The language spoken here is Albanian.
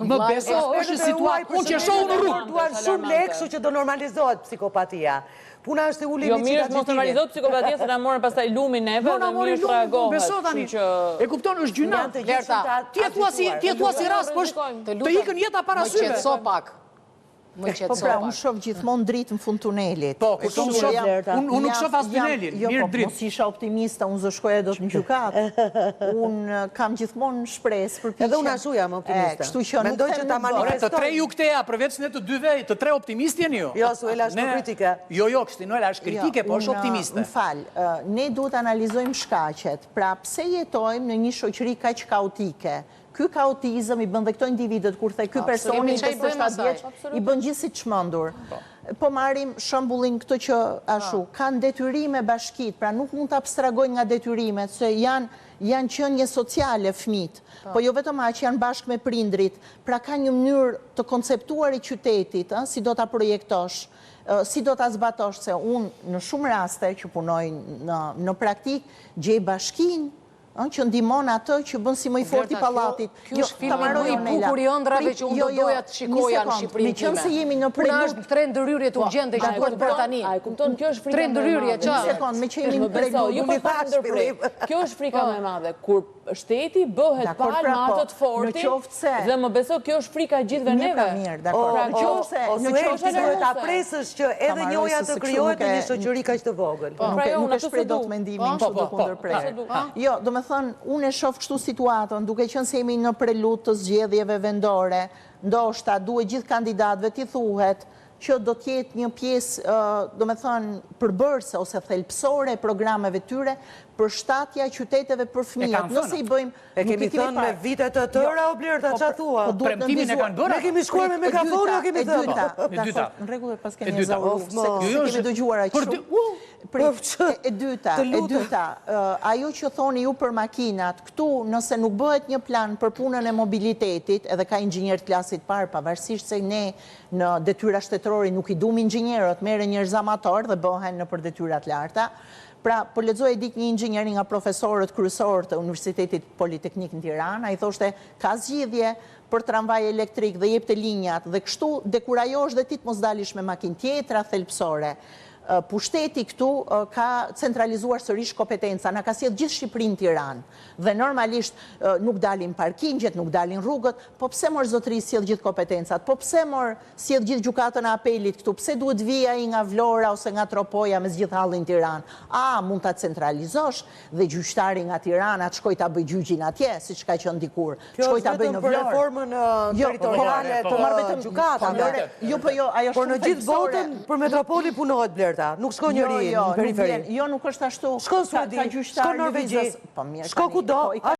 Më beso, është një situatë, unë që shoh në rrugë. Duan shumë lekë, kështu që do normalizohet psikopatia. Puna është të ulim Jo, mirë është mos normalizohet psikopatia, se na morën pastaj lumin neve jo, dhe mirë të reagohet. Beso tani, e kupton, është gjynah. Ti e thua si, ti e thua si rast, po është të ikën jeta para syve. Më qetëso pak. Më qetëso Po pra, unë shoh gjithmonë dritë në fund tunelit. Po, kur unë shoh, unë nuk shoh as tunelin, jo, mirë po, dritë. Mos isha optimiste, unë s'do shkoja dot në gjykatë. Unë kam gjithmonë shpresë, përpiqem. Edhe unë ashtu jam optimiste. Kështu që nuk Mendoj që ta manifestoj. Të tre ju këteja, përveç ne të dyve, të tre optimistë jeni ju. Jo, Suela është më kritike. Jo, jo, Kështinuela është kritike, po është optimiste. Më fal, ne duhet analizojmë shkaqet. Pra, pse jetojmë në një shoqëri kaq kaotike? Ky kaotizëm i bën dhe këto individët, kur the ky personi 57 vjeç, i bën gjithë si të çmendur. Po. po marrim shembullin këtë që ashtu, kanë detyrime bashkitë, pra nuk mund të abstragojnë nga detyrimet, se janë janë qenie sociale fëmijët, po. po jo vetëm aq janë bashkë me prindrit, pra ka një mënyrë të konceptuar i qytetit, ë, si do ta projektosh, si do ta zbatosh, se unë në shumë raste që punoj në në praktikë, gjej bashkinë ë, që ndihmon atë që bën si më i forti i pallatit. Ky jo, është filmi më i bukur i ëndrrave që unë do jo, jo, doja të shikoja në Shqipërinë time. Meqenëse jemi në prelud. Puna është tre ndërhyrjet po, urgjente që duhet bërë tani. A e kupton, kjo është frika Tre ndërhyrje, ça? Një sekondë, meqë jemi në prelud. Jo, po pa ndërpre. Kjo është frika më e madhe kur shteti bëhet palë me atë të fortin dhe më beso kjo është frika e gjithëve neve. Mirë, mirë, dakord. Pra, në qoftë se në qoftë se duhet ta presësh që edhe njohja të krijohet në një shoqëri kaq të vogël. Po, pra, jo, nuk e shpreh dot mendimin kështu duke u ndërprerë. Jo, domethënë, unë e shoh kështu situatën, duke qenë se jemi në prelud të zgjedhjeve vendore, ndoshta duhet gjithë kandidatëve t'i thuhet që do të jetë një pjesë, domethënë, përbërëse ose thelbësore e programeve tyre, përshtatja e qyteteve për fëmijët. Nëse i bëjmë, E kemi thënë me vite të tëra, o Blerta, ça thua? Po duhet Premtimin e kanë bërë. Ne kemi shkuar me megafon, jo kemi thënë. E dyta, e dyta. Në rregull, pas kemi ezauru, se jo, jo, kemi dëgjuar aq shumë. E dyta, e dyta, ajo që thoni ju për makinat, këtu nëse nuk bëhet një plan për punën e mobilitetit, edhe ka inxhinier të klasit parë, pavarësisht se ne në detyra shtetërore nuk i duam inxhinierët, merren njerëz amatorë dhe bëhen nëpër detyra të larta. Pra, po lexoja një ditë një inxhinier, një nga profesorët kryesorë të Universitetit Politeknik në Tiranë, ai thoshte ka zgjidhje për tramvaj elektrik dhe jepte linjat dhe kështu dekurajohesh dhe ti të mos dalish me makinë tjetra thelbësore. Pushteti këtu ka centralizuar sërish kompetenca, na ka sjellë gjithë Shqipërinë në Tiranë dhe normalisht nuk dalin parkingjet, nuk dalin rrugët, po pse mor zotëri sjell gjithë kompetencat, po pse mor sjell gjithë gjykatën e apelit këtu, pse duhet vijë ai nga Vlora ose nga Tropoja me zgjidh hallin në Tiranë? A, mund ta centralizosh dhe gjyqtari nga Tirana të shkojë ta bëjë gjyqin atje, siç ka qenë dikur, të Kjo shkojë është ta bëjë vetëm në për Vlorë. reformën Jo, po territoriale po të marr vetëm, po gjykatave. lëre, jo po jo, ajo Por shumë në gjithë thelbësore. botën për metropolin punohet Blerta, nuk shkon Jo, njeri jo, në nuk periferi. vjen, jo nuk është ashtu. Shkon Ka Suedi, ka shkon gjyqtar Norvegji, lëvizës, po mirë shko tani, kudo, po i ka.